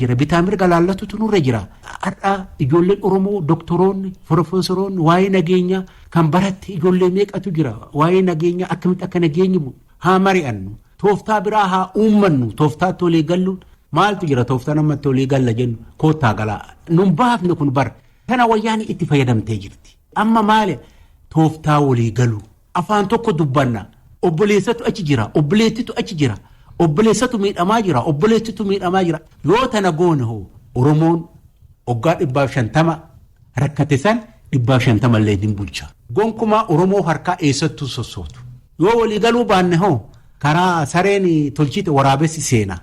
jira. Bitaa mirga laallatutu nurra jira. Har'a ijoolleen Oromoo, doktoroonni, profeesoroonni waa'ee nageenyaa kan baratte ijoollee meeqatu jira? Waa'ee nageenyaa, akkamitti akka nageenyi bu'u haa mari'annu. Tooftaa biraa haa uummannu. Tooftaatti walii galluun maaltu jira? Tooftaa namatti walii galla jennu koottaa galaa. Nun baafne kun bara. Kana wayyaanii itti fayyadamtee jirti. Amma maali? Tooftaa walii galu. Afaan tokko dubbanna. Obboleessatu achi jira. Obboleettitu achi jira. Obboleessatu miidhamaa jira. Obboleettitu miidhamaa jira. Yoo tana goone hoo, Oromoon waggaa 150 rakkate san 150 illee hin bulcha. Gonkumaa Oromoo harkaa eessattuu sossootu. Yoo walii galuu baanne hoo, karaa sareen tolchite waraabessi seena.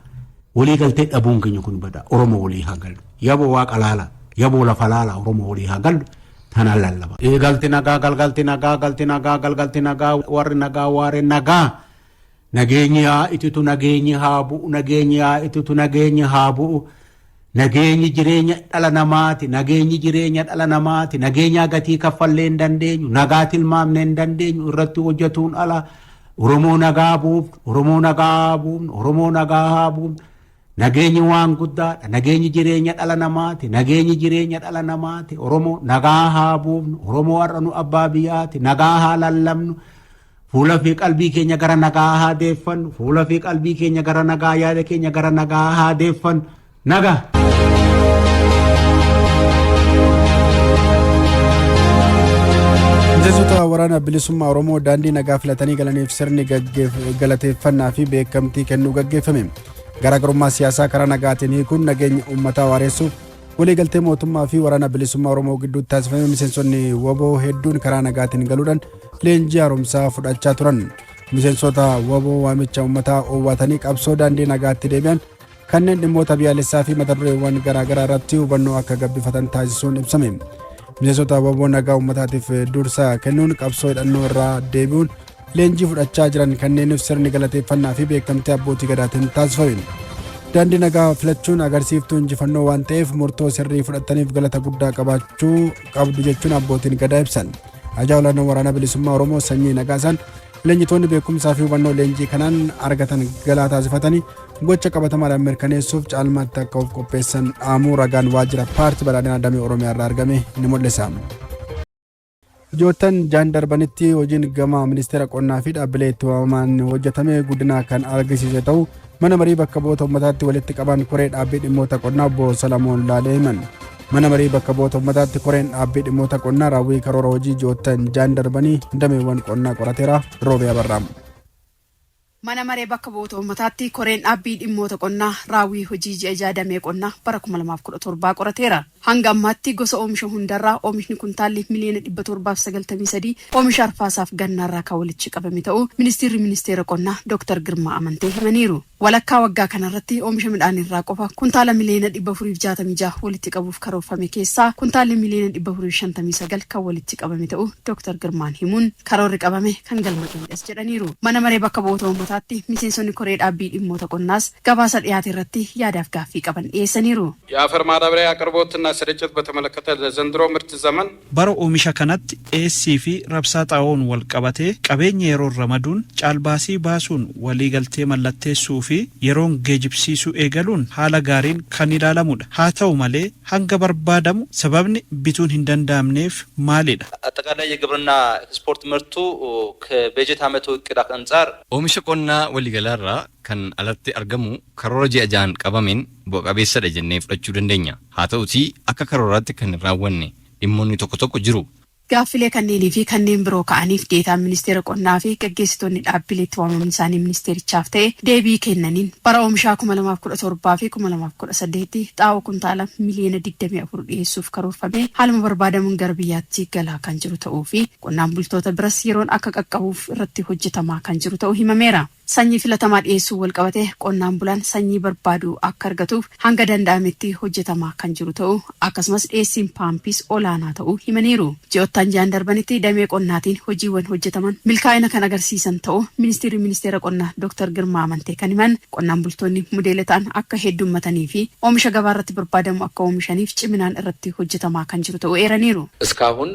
Walii galtee dhabuun keenya kun bada. Oromoo walii haa galu. Yaboo waaqa laala. Yaboo lafa laala. Oromoo walii haa galu. Tanaan lallaba. Galti nagaa, galgalti nagaa, galti nagaa, galgalti nagaa, warri nagaa waaree nagaa. Nageenyi haa ititu, nageenyi haa bu'u, nageenyi haa ititu, nageenyi haa bu'u. Nageenyi jireenya dhala namaati. Nageenyi jireenya dhala namaati. Nageenya gatii kaffallee hin dandeenyu. Nagaa tilmaamnee hin dandeenyu. Irratti hojjetuun ala. Oromoo nagaa buufnu, Oromoo nagaa buufnu, Oromoo nagaa haa buufnu. Nageenyi waan guddaadha. Nageenyi jireenya dhala namaati. Nageenyi jireenya dhala namaati. Oromoo nagaa haa buufnu. Oromoo har'a nu abbaa biyyaati. Nagaa haa lallabnu. Fuula fi qalbii keenya gara nagaa haa deeffannu. Fuula fi qalbii keenya gara nagaa, yaada keenya gara nagaa haa deeffannu. Nagaa. Miseensota Waraana Bilisummaa Oromoo daandii nagaa filatanii galaniif sirni galateeffannaa fi beekamtii kennuu gaggeeffame. Garaagarummaa siyaasaa karaa nagaatiin hiikuun nageenya uummataa waareessuuf waliigaltee mootummaa fi Waraana Bilisummaa Oromoo gidduutti taasifame, miseensonni WBO hedduun karaa nagaatiin galuudhaan leenjii haaromsaa fudhachaa turan. Miseensota WBO waamicha uummataa oowwatanii qabsoo daandii nagaatti deebi'an kanneen dhimmoota biyyaalessaa fi mata dureewwan garaagaraa irratti hubannoo akka gabbifatan taasisuun ibsame. Miseensota WBO nagaa uummataatiif dursa kennuun qabsoo hidhannoo irraa deebi'uun leenjii fudhachaa jiran kanneeniif sirni galateeffannaa fi beekamtii abbootii gadaatiin taasifame. Daandii nagaa filachuun agarsiiftuu injifannoo waan ta'eef, murtoo sirrii fudhataniif galata guddaa qabaachuu qabdu jechuun abbootiin gadaa ibsan. Ajaa olaanoo Waraana Bilisummaa Oromoo Sanyii Nagaasaan leenjitoonni beekumsaa fi hubannoo leenjii kanaan argatan galaa taasifatanii gocha qabatamaadhaan mirkaneessuuf caalmaatti akka of qopheessan dhaamuu ragaan waajjira Paartii Badhaadhinaa Damee Oromiyaa irraa argame ni mul'isa. Ji'oottan 6n darbanitti hojiin gama Ministeera Qonnaa fi dhaabbilee itti waamamaan hojjetame guddina kan argisiise ta'uu Mana Marii Bakka Bu'oota Ummataatti walitti qabaan koree dhaabbii dhimmoota qonnaa Obbo Salamoon Laalee himan. Mana Marii Bakka Bu'oota Ummataatti koreen dhaabbii dhimmoota qonnaa raawwii karoora hojii ji'oottan 6n darbanii dameewwan qonnaa qorateera. Roobee Abarraa. Mana Maree Bakka Bu'oota Ummataatti koreen dhaabbii dhimmoota qonnaa raawwii hojii ji'a 6 damee qonnaa bara 2017 qorateera. Hanga ammaatti gosa oomisha hundarraa oomishni kuntaalli miliyoona 793 oomisha arfaasaaf gannaarraa kan walitti qabame ta'uu Ministirri Ministeera Qonnaa Dooktar Girmaa Amantee himaniiru. Walakkaa waggaa kanarratti oomisha midhaaniirraa qofa kuntaala miliyoona 466 walitti qabuuf karoorfame keessaa kuntaalli miliyoona 459 kan walitti qabame ta'uu Dooktar Girmaan himuun, karoorri qabame kan galma gahedhas jedhaniiru. Mana Maree Bakka Bu'oota Ummataatti miseensonni koree dhaabbii dhimmoota qonnaas gabaasa dhiyaate irratti yaadaaf gaaffii qaban dhiyeessaniiru. የአፈር ማዳበሪያ አቅርቦትና ስርጭት በተመለከተ ለዘንድሮ ምርት ዘመን Bara oomisha kanatti dhiyeessii fi rabsaa xaa'oon wal qabatee qabeenya yeroon ramaduun, caalbaasii baasuun, waliigaltee mallatteessuu fi yeroon geejibsiisuu eegaluun haala gaariin kan ilaalamudha. Haa ta'u malee, hanga barbaadamu sababni bituun hin danda'amneef maalidha? አጠቃላይ የግብርና ኤክስፖርት ምርቱ ከበጀት ዓመቱ እቅድ አንጻር Oomisha qonnaa waliigalaarraa kan alatti argamu karoora ji'a 6n qabameen bu'a qabeessadha jennee fudhachuu dandeenya. Haa ta'utii, akka karooraatti kan hin raawwanne dhimmoonni tokko tokko jiru. Gaaffilee kanneenii fi kanneen biroo ka'aniif deetaan Ministeera Qonnaa fi gaggeessitoonni dhaabbileetti waamamni isaanii ministeerichaaf ta'e deebii kennaniin, bara oomishaa 2017 fi 2018tti xaa'oo kuntaala miliyoona 24 dhiyeessuuf karoorfame haaluma barbaadamuun gara biyyaatti galaa kan jiru ta'uu fi qonnaan bultoota biras yeroon akka qaqqabuuf irratti hojjetamaa kan jiru ta'uu himameera. Sanyii filatamaa dhiyeessuu wal qabate qonnaan bulaan sanyii barbaadu akka argatuuf hanga danda'ametti hojjetamaa kan jiru ta'uu, akkasumas dhiyeessiin paampiis olaanaa ta'uu himaniiru. Ji'oottan 6n darbanitti damee qonnaatiin hojiiwwan hojjetaman milkaa'ina kan agarsiisan ta'uu ministeerri Ministeera Qonnaa Dr. Girmaa Amantee kan himan, qonnaan bultoonni modeela ta'an akka heddummatanii fi oomisha gabaarratti barbaadamu akka oomishaniif ciminaan irratti hojjetamaa kan jiru ta'uu eeraniiru. እስካሁን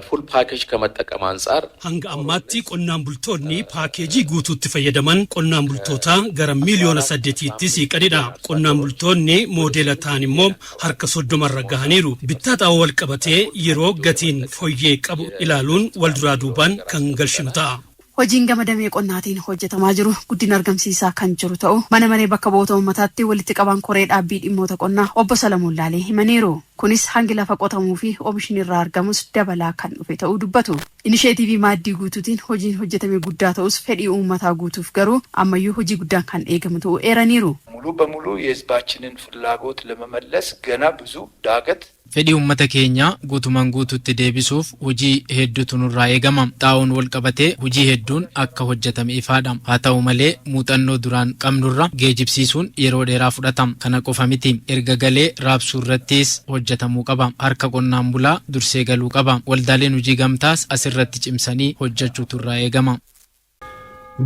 Full package ከመጠቀም አንጻር Hanga ammaatti qonnaan bultoonni paakeejii guutuutti fayyadaman qonnaan bultoota gara 8 miiliyooniitti siiqanidha. Qonnaan bultoonni moodeela ta'an immoo harka 30rra gahaniiru. Bittaa xaa'oo wal qabatee yeroo gatiin fooyyee qabu ilaaluun wal duraa duubaan kan galchinu ta'a. Hojiin gama damee qonnaatiin hojjetamaa jiru guddina argamsiisaa kan jiru ta'u mana maree bakka bu'oota uummataatti walitti qabaan koree dhaabbii dhimmoota qonnaa obbo Salamuun Laalee himaniiru. Kunis hangi lafa qotamuu fi oomishni irraa argamus dabalaa kan dhufe ta'uu dubbatu. Inisheetiivii maaddii guutuutiin hojiin hojjetame guddaa ta'us fedhii uummataa guutuuf garuu ammayyuu hojii guddaan kan eegamu ta'uu eeraniiru. ሙሉ በሙሉ የሕዝባችንን ፍላጎት ለመመለስ ገና ብዙ ዳገት Fedhii uummata keenyaa guutumaan guututti deebisuuf hojii hedduutu nurraa eegama. Xaa'oon wal qabatee hojii hedduun akka hojjetame ifaadha. Haa ta'u malee, muuxannoo duraan qabnurra geejibsiisuun yeroo dheeraa fudhata. Kana qofa miti. Erga galee raabsuu irrattis hojjetamuu qaba. Harka qonnaan bulaa dursee galuu qaba. Waldaaleen hojii gamtaas asirratti cimsanii hojjechuutu irraa eegama.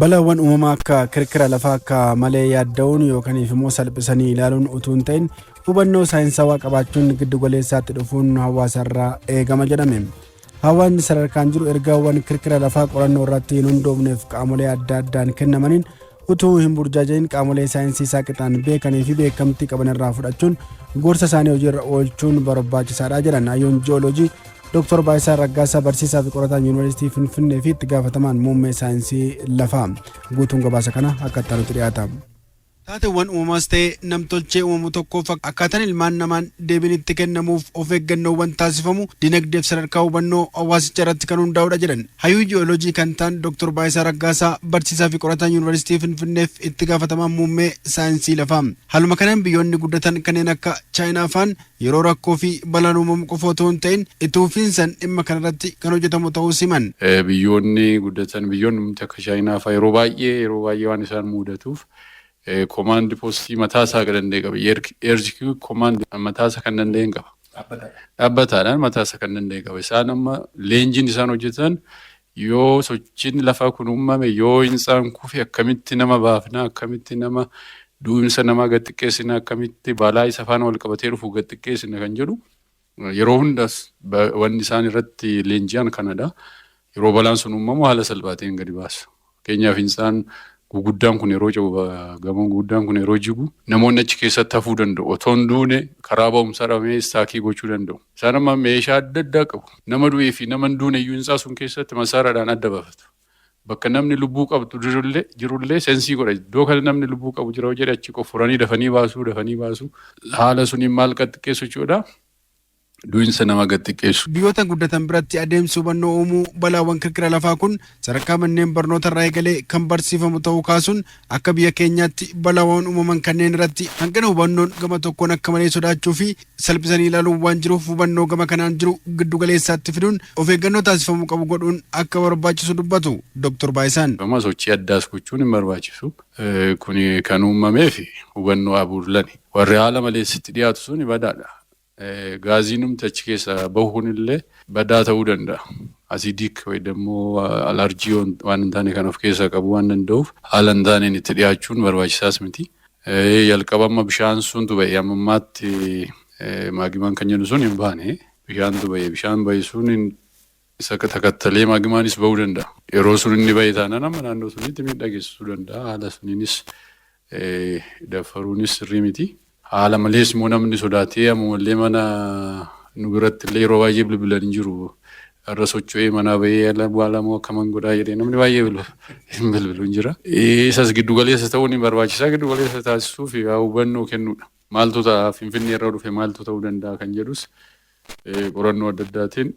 Balaawwan uumamaa akka kirkira lafaa akka malee yaadda'uun yookaan immoo salphisanii ilaaluun utuu hin ta'in hubannoo saayinsawaa qabaachuun giddu galeessaatti dhufuun hawaasarraa eegama jedhame. Hawaasni sadarkaan jiru ergaawwan kirkira lafaa qorannoo irratti hin hundoofneef qaamolee adda addaan kennamaniin utuu hin burjaajayin qaamolee saayinsii isaa qixaan beekanii fi beekamtii qaban irraa fudhachuun gorsa isaanii hojiirra oolchuun barbaachisaadha jedhan hayyoon ji'ooloojii Dr. Baayisaa Raggaasaa, barsiisaa fi qorataan Yuunivarsiitii Finfinnee fi itti gaafatamaan muummee saayinsii lafaa. Guutuun gabaasa kana akka itti aanutti dhiyaata. Taateewwan uumamaas ta'ee namtolchee uumamu tokkoof akkaataan ilmaan namaan deebiin itti kennamuuf of eeggannoowwan taasifamu dinagdeef sadarkaa hubannoo hawaasicha irratti kan hundaa'udha jedhan hayyuu ji'ooloojii kan ta'an Dr. Baayisaa Raggaasaa, barsiisaa fi qorataan Yuunivarsiitii Finfinneef itti gaafatamaan muummee saayinsii lafaa. Haaluma kanaan biyyoonni guddatan kanneen akka Chaayinaa faan yeroo rakkoo fi balaan uumamu qofa otoo hin ta'in itti fufiinsaan dhimma kanarratti kan hojjetamu ta'uu siman. Biyyoonni guddatan, biyyoonni akka Chaayinaa fa'aa, yeroo baay'ee waan isaan mudatuuf command postii mataa isaa kan danda'e qaba. Earthquake command mataa isaa kan danda'e qaba. Dhaabbataadhaan mataa isaa kan danda'e qaba. Isaan amma leenjiin isaan hojjetan yoo sochiin lafaa kun uumame, yoo hintsaan kufe, akkamitti nama baafna, akkamitti nama du'umsa namaa gad xiqqeessina, akkamitti balaa isa faana wal qabatee dhufu gad xiqqeessina kan jedhu yeroo hundas wanni isaan irratti leenji'an kanadha. Yeroo balaan sun uumamu haala salphaatiin gadi baasu. Fakkeenyaaf, hintsaan guguddaan kun yeroo ce'u, gamoon guguddaan kun yeroo jigu, namoonni achi keessatti hafuu danda'u. Otoo hin duune karaa ba'umsaa dhabamee stuck gochuu danda'u. Isaan amma meeshaa adda addaa qabu. Nama du'ee fi nama hin duune iyyuu hintsaa sun keessatti masaaraadhaan adda baafatu. Bakka namni lubbuu qabdu jirullee sense godha. Iddoo kana namni lubbuu qabu jira jedhe, achi qoffuranii dafanii baasuu dafanii baasuu. Haala suniin maal xiqqeessu jechuudha? Du'insa nama gad xiqqeessu. Biyyoota guddatan biratti adeemsi hubannoo uumuu balaawwan kirkira lafaa kun sadarkaa manneen barnoota irraa eegalee kan barsiifamu ta'uu kaasuun, akka biyya keenyaatti balaawwan uumaman kanneen irratti hanqina hubannoon gama tokkoon akka malee sodaachuu fi salphisanii ilaaluun waan jiruuf, hubannoo gama kanaan jiru giddu galeessaatti fiduun of eeggannoo taasifamuu qabu godhuun akka barbaachisu dubbatu Dr. Baayisaan. Sochii addaas gochuun hin barbaachisu. Kuni kan uumameef hubannoo abuurlani. Warri haala maleessitti dhiyaatu suni badaadha. Gaaziin numti achi keessa bahuun illee badaa ta'uu danda'a. Acidic ወይ ደግሞ አለርጂ waan hin taane kan of keessaa qabu waan danda'uuf, haala hin taaneen itti dhiyaachuun barbaachisaas miti. Jalqaba amma bishaan suntu ba'e, amma ammaatti magmaan kan jennu sun hin baane, bishaantu ba'e. Bishaan ba'e sun isa takattalee magmaanis ba'uu danda'a. Yeroo sun inni ba'e taanaan amma naannoo sunitti miidhaa geessisuu danda'a. Haala suniinis daffaruunis sirrii miti. Haala malees immoo namni sodaatee ammallee mana nu biratti illee yeroo baay'ee bilbilan hin jiru. Irra socho'ee manaa bahee baalamoo akkaman godhaa jedhee namni baay'ee hin bilbilu hin jira. Isas giddu galeessa ta'uun hin barbaachisaa, giddu galeessa taasisuuf hubannoo kennuudha. Maaltu ta'a, Finfinnee irra dhufe maaltu ta'uu danda'a kan jedhus qorannoo adda addaatiin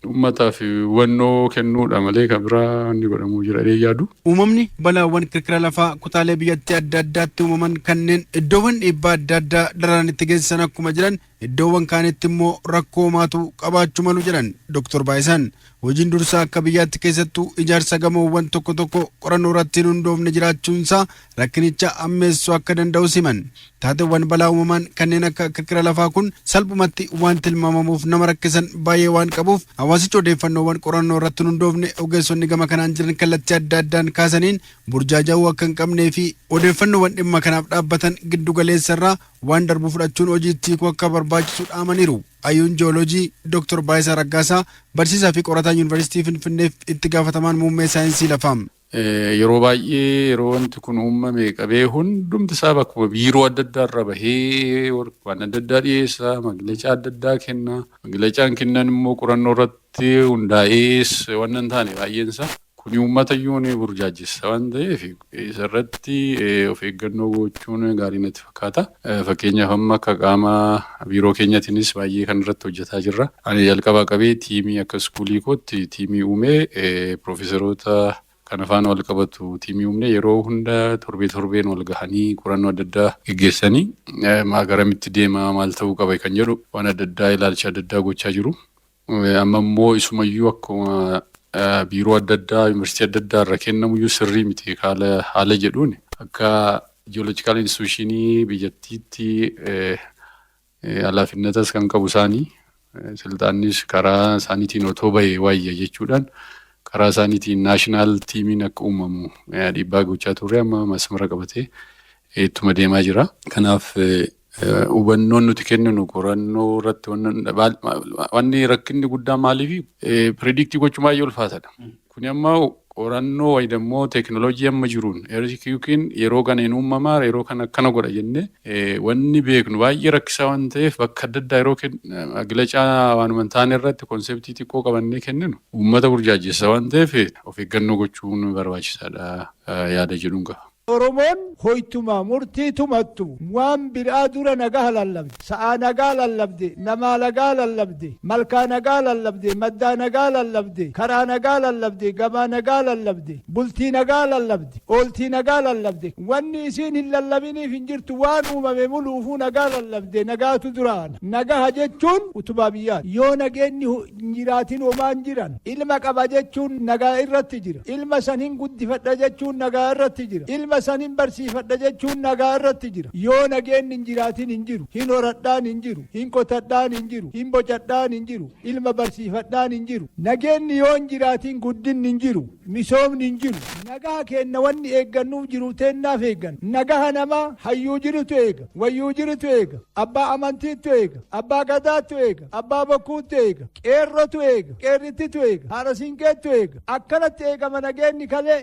uummataaf hubannoo kennuudha malee kan biraa inni godhamuu jira jedhee yaadu. Uumamni balaawwan kirkira lafaa kutaalee biyyattii adda addaatti uumaman kanneen iddoowwan dhiibbaa adda addaa daran itti geessisan akkuma jiran, iddoowwan kaanitti immoo rakkoo homaatu qabaachuu malu jedhan Dr. Baayisaan. Hojiin dursaa akka biyyaatti keessattuu ijaarsa gamoowwan tokko tokko qorannoo irratti hin hundoofne jiraachuunsaa rakkinicha ammeessuu akka danda'u siman. Taateewwan balaa uumamaan kanneen akka kirkira lafaa kun salphumatti waan tilmaamamuuf nama rakkisan baay'ee waan qabuuf, hawaasichi odeeffannoowwan qorannoo irratti hin hundoofne ogeessonni gama kanaan jiran kallattii adda addaan kaasaniin burjaaja'uu akka hin qabnee fi odeeffannoowwan dhimma kanaaf dhaabbatan giddu galeessa irraa Waan darbu fudhachuun hojiitti hiikuu akka barbaachisu dhaamaniiru. Hayyuun Jiyooloojii Dr. Baayisaa Raggaasaa, barsiisaa fi qorataa Yuunivarsiitii Finfinneef itti gaafatamaan muummee saayinsii lafaa. Yeroo baay'ee yeroo wanti kun uumame qabee hundumti isaa bakkuma biiroo adda addaa irra bahee waan adda addaa dhiyeessa, maglacaa adda addaa kenna. Maglacaan kennan immoo qorannoo irratti hundaa'ees waan hin taane baay'een isaa. Kuni uummata iyyuu ni burjaajessa waan ta'eef, isarratti of eeggannoo gochuun gaarii natti fakkaata. Fakkeenyaaf, amma akka qaama biiroo keenyatiinis baay'ee kan irratti hojjetaa jirra. Ani jalqabaa qabee tiimii akka iskuulii kootti tiimii uumee, piroofeesaroota kan afaan wal qabatu tiimii uumne, yeroo hunda torbee torbeen wal gahanii qorannoo adda addaa geggeessanii, garamitti deema, maal ta'uu qaba kan jedhu waan adda addaa ilaalcha adda addaa gochaa jiru. Amma immoo isumayyuu akkuma biiroo adda addaa, yuunivarsiitii adda addaa irra kennamuyyuu sirrii miti haala jedhuun, akka geological institutionii biyyattiitti alaafinnatas kan qabu isaanii, silxaannis karaa isaaniitiin otoo bahee wayya jechuudhaan, karaa isaaniitiin national teamiin akka uumamu dhiibbaa gochaa turre, amma masmara qabatee ittuma deemaa jira. Kanaaf hubannoon nuti kenninu qorannoo irratti wanni rakkinni guddaan maaliif predict gochuun baay'ee ulfaatadha. Kuni amma qorannoo wayi immoo teekinooloojii amma jiruun earthquakeiin yeroo kana hin uumamaa, yeroo kana akkana godha jennee wanni beeknu baay'ee rakkisaa waan ta'eef, bakka adda addaa yeroo gilacaa waanuma hin taane irratti conceptii xiqqoo qabannee kenninu uummata burjaajessa waan ta'eef, of eeggannoo gochuun barbaachisaadha yaada jedhuun qaba. Oromoon hoytuma murtii tumattu waan biraa dura nagaa lallabde, sa'aa nagaa lallabde, namaa nagaa lallabde, malkaa nagaa lallabde, maddaa nagaa lallabde, karaa nagaa lallabde, gabaa nagaa lallabde, bultii nagaa lallabde, ooltii nagaa lallabde. Wanni isiin hin lallabiniif hin jirtu. Waan uumame muluufuu nagaa lallabde. Nagaatu duraan. Nagaha jechuun utubaa biyyaati. Yoo nageenyi hin jiraatin homaan jiran. Ilma qaba jechuun nagaa irratti jira. Ilma san hin guddifadha jechuun nagaa irratti jira. Ilma san hin barsiifadha jechuun nagaa irratti jira. Yoo nageenyi hin jiraatin hin jiru. Hin horadhaan hin jiru, hin qotadhaan hin jiru, hin bocadhaan hin jiru, ilma barsiifadhaan hin jiru. Nageenyi yoo hin jiraatin guddinni hin jiru, misoomni hin jiru. Nagaa kenna wanni eeggannuuf jiru teennaaf eeggan. Nagaha namaa hayyuu jirutu eega, wayyuu jirutu eega, abbaa amantiitu eega, abbaa gadaatu eega, abbaa bokkuutu eega, qeerrotu eega, qeerrittitu eega, haadha siinqeetu eega. Akkanatti eegama nageenyi kalee.